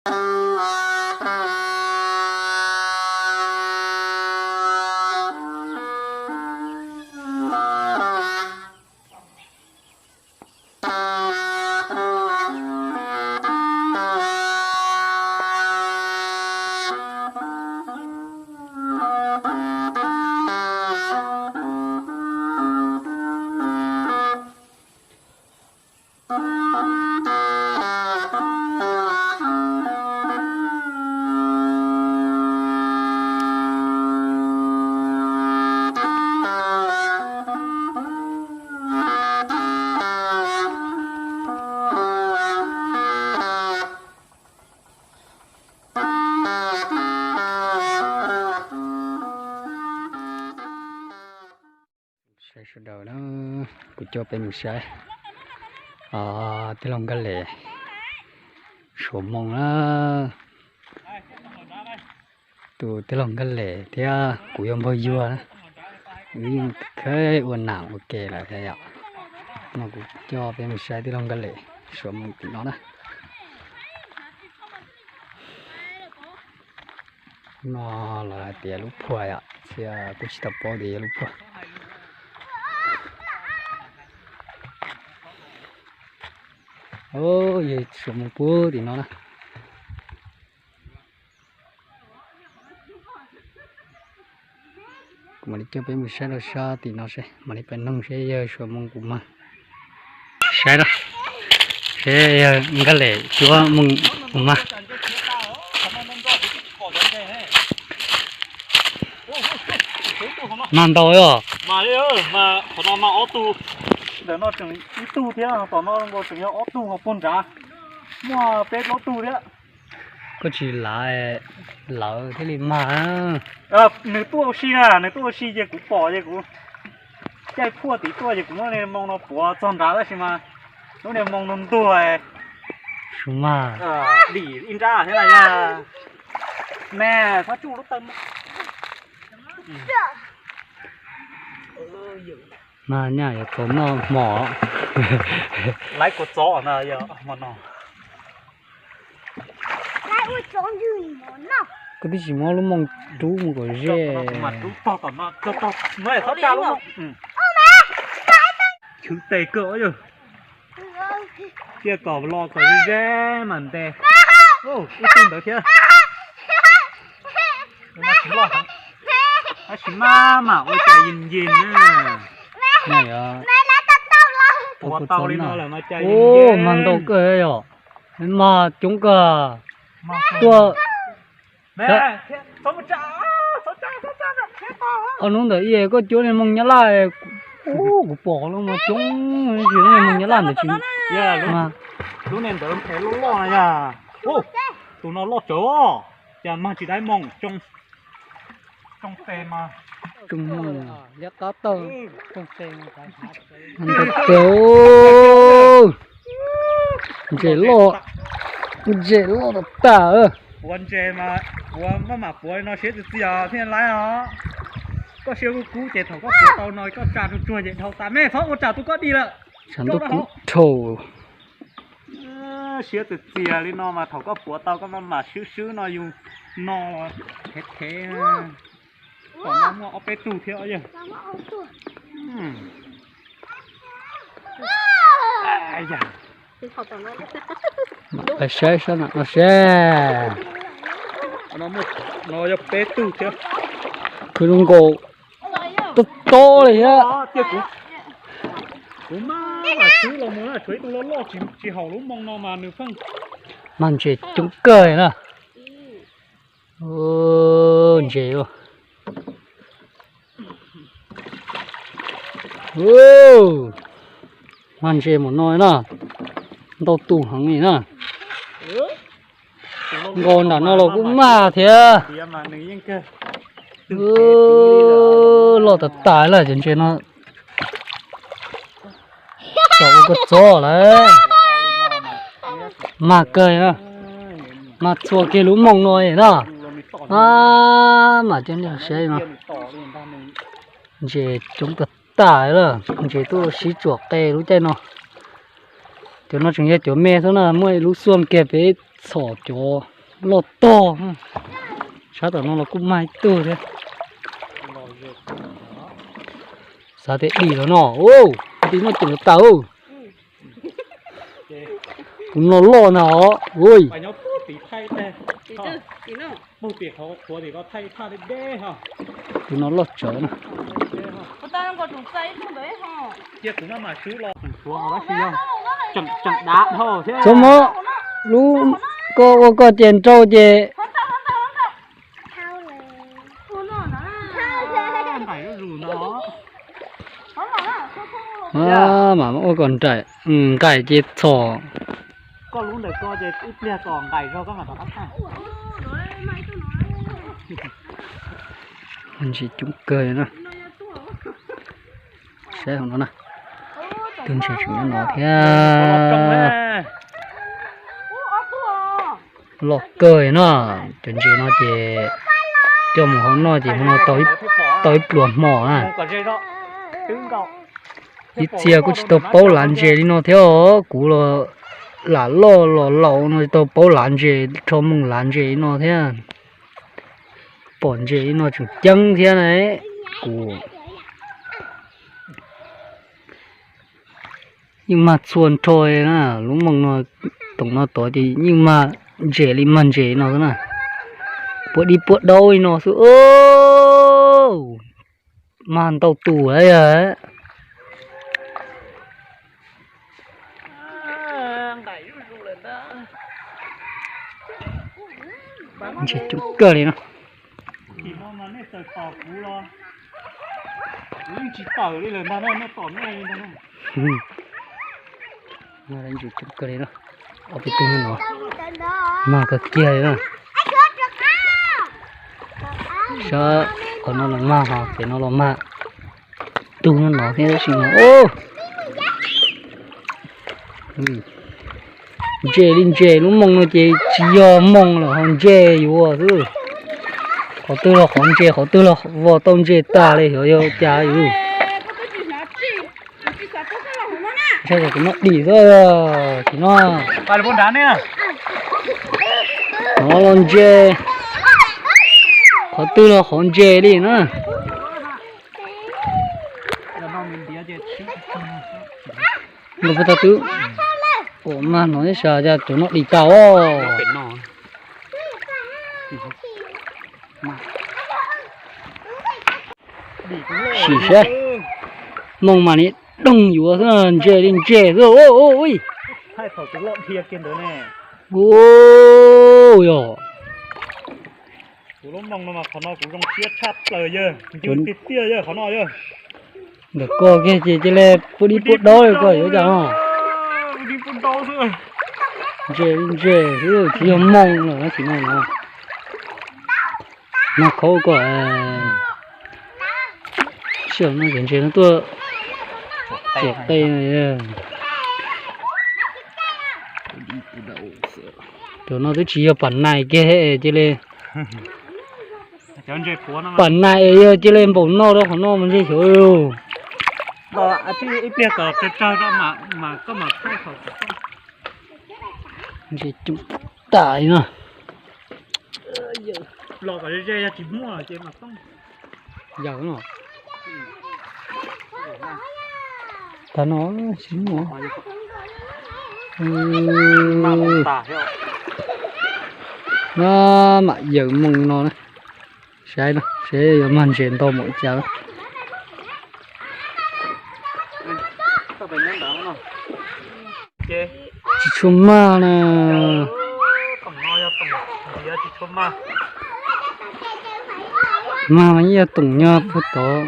Saib sawv daws na, kuv coj peb mus saib tij laug Nkaj Lem suav moo na. Tus tij laug Nkaj Lem thiab kuv yog npawg yuag na, wb yeej kheev ua nam ua ke lawm thiab yom. No kuv coj peb mus saib tij laug Nkaj Lem suav moo tim no na. No lawv hais tias lub phuaj yom, thiab kuv tsis tau paub tias yog lub phuaj. Yog suav moo pub tim no na. Kuv mam li coj peb mus saib rau sab tim no seb, mam li pais noog seb yog suav moo kuv mag. Saib na, seb yog Nkaj Lem cuab moo kuv mag. Mag ntau os. Qhov no mas ob tug, ntawm no tseem ib tug thiab, tom no tseem yog ob tug, ho puag nrad muaj peb plaub tug thiab. Koj tsis lav, lawv thiaj li mag. Nws tuaj ua si na, nws tuaj ua si ces kuv pom ces kuv caij phuaj tim tuaj ces kuv muab niag moo no puav txog nrad tab sis mas lub niag moo no ntuag. Su mag. Dim ib nrab thiab na yog. Me, txhob tsuj lub taw. Mag nyaj yuav tau noj hmo. Laib kua txob no yog hmo no. Koj twb tsis muab lub moo rub mus kom ze. Chwv tes kawg yog. Cia kom los kom ze ze mas ntes. Ib tug ntawd thiab. Tab sis mas mam ua cas yim yim na. Puav tau li no lawm mas cas yim yim. Mag ntau kawg yom. Mag coob kawg. Tuaj. Ob hnub ntawd koj cuab niag moo nyab laj, kuv pom los mas coob, niag moo nyab laj ntawd tsis. Lub niag ntawd phem loj loj na yog. Tus no loj tsawv, cas mag tsis dai moo. Ntses loj, ntses loj tas tas. Puav ntses mas puav maj mam puav li no siab txias txias thiaj laib os. Koj siab kub kub ces thaum koj puav tau no koj tsa tsuag tsuag ces dhau tas. Me txhob ua tsam tus koj dig lawm. Tsam ntuj kub dhau. Siab txias txias li no mas thaum koj puav tau koj maj mam swb swb no yus no thev thev. Tom no muaj ob peb tug thiab yog. Saib sab no seb. No yog peb tug thiab. Khwv zoo nkaus tob tob li thiab. Kuv maj mam swb los mus na, tshuav ib tug loj loj tsis haum lub moo no mas nws pheej. Mag ntses coob kawg na. Ntses, mag ntses mus no na, ntau tus heev li na. Nkaus nram no los kuj mag thiab. Loj tas tas lawm cov ntses no. Tsom ua kua txob lawm. Mag kawg na. Mag txhua kiag lub moo no na. Mam coj nej saib no. Ntses coob tas tas lawm, ntses tuaj sib tsuam qe lub caij no. Cov no tseem yog cov me xwb na, muaj ib lub xuaj kiag pem txhom cov loj tog. Sab tom no los kuj mag ib tug thiab. Xav tias dim los no, tus no ceem tas. Tus no loj na os. Tus no loj tsawv na. Txhob mob, lub koj ua koj ces nrau ces. Mas ua kom nraim, nqaim ces txhom. Ntses coob kawg na. Saib hauv no na, tus ntses tseem nyob no thiab. Loj kawg no, cov ntses no ces coj mus hauv noj ces hmo no tau ib pluas hmo na. Ib txhia kuj tsis tau paub lav ntses li no thiab os, kuv los lam loj los laus no tsis tau paub lav ntses, rho moo lav ntses li no thiab. Pom ntses li no tseem ceeb thiab na. Kuv yeej mag txhua nrho na, lub moo no, toom no tod ces yeej mag ntses li mag ntses no xwb na. Puab dib puab daub li no xwb. Mag ntau tus lawm. Ntses coob kawg li no. Ntses coob kawg li no. Ob peb tug no, mag kawg kiag li na. Sab qhov no los mag, ho pem no los mag. Tug no no thiab tab sis no, ntses li ntses, lub moo no ces tsis yog moo lawm, ho ntses yuav xwb. Qhov twg los qhov ntses, qhov twg los vos tau ntses tas li, xyov yog cas yuav. Ntshai tsam kuv noj dim xwb, tsis noj. Qhov los ntses, qhov twg los qhov ntses li na. Nkauj Paj Tag twb ua mag no ib sas, cas tsuas noj dim tas os. Sim saib, moo mas nim doog yuav xwb, ntses li ntses xwb. Yog ntawm koj kiag ces cia li puab dib puab daub li koj yuav cas no. Ntses li ntses xwb, tsis yog moo lawm tab sis no. Nag khaub koj, sij hawm no cov ntses no tuaj tsuam qe. Cov no twb tsis yog pam nais kiag cia li. Pam nais yog cia li npaum no rau qhov no mas ntse xyov. Ib pliag kom tsawg tsawg rau mas koj mam thaij. Ntses coob tas li no. Yawm no, tag no tsis muaj. Maj mam yawm moo no na, saib no seb yuav mag ntses ntau npaum li cas. Tsis tshua mag na. Mag mas yeej yog toom nyog puag tod.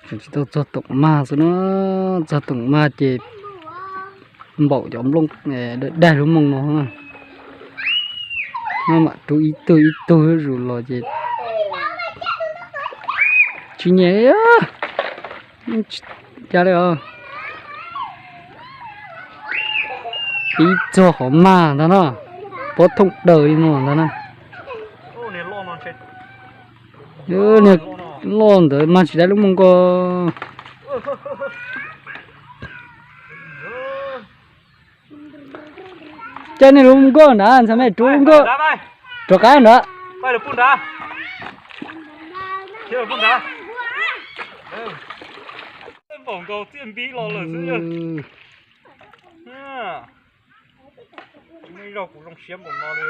Tseem tsis tau txog toom mag xwb na, txog toom mag ces npaum cov nplooj daig daig lub moo no. Maj mam rub ib tug ib tug zuj zus los ces tsis nyiam li. Cas li os. Ib txog qhov mag ntag na, pob thooj daws li no ntag na. Niag loj ntawd mas tsis dai lub mus nkoj. Caij niag lub mus nkoj nrad, ntxhais me rub lub nkoj rov qab nrad. Kuv zoo siab npaum no li,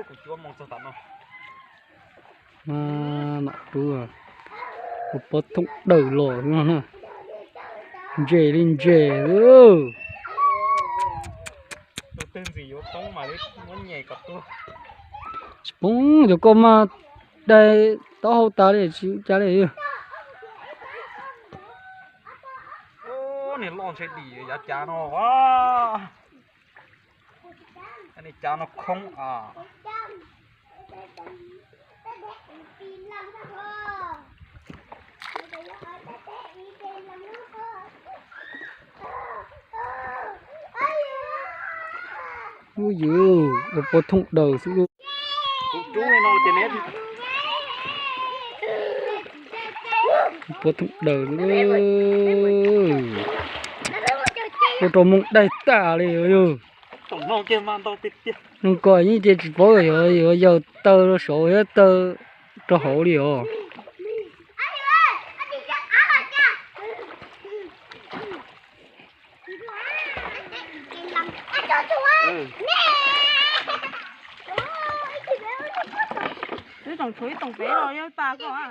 kuv cuab moo txog tam no. Nom rub, ua pob thooj daws los no na. Ntse li ntse. Tsis poob, cov koj mas dai taub hau tas li tsis ua cas li. Niag loj ntshe dim yav cav no. Niag cav no khoob a. Ub yus, ua pob thooj daws xwb. Pob thooj daws, ua rau moo daig tas li yog. Zoo nkaus yeej ces tsis paub yuav yawg taw rau saud thiab taw rau hauv li os. Twb tseem tshuav ib toom pem los yog tas koj a.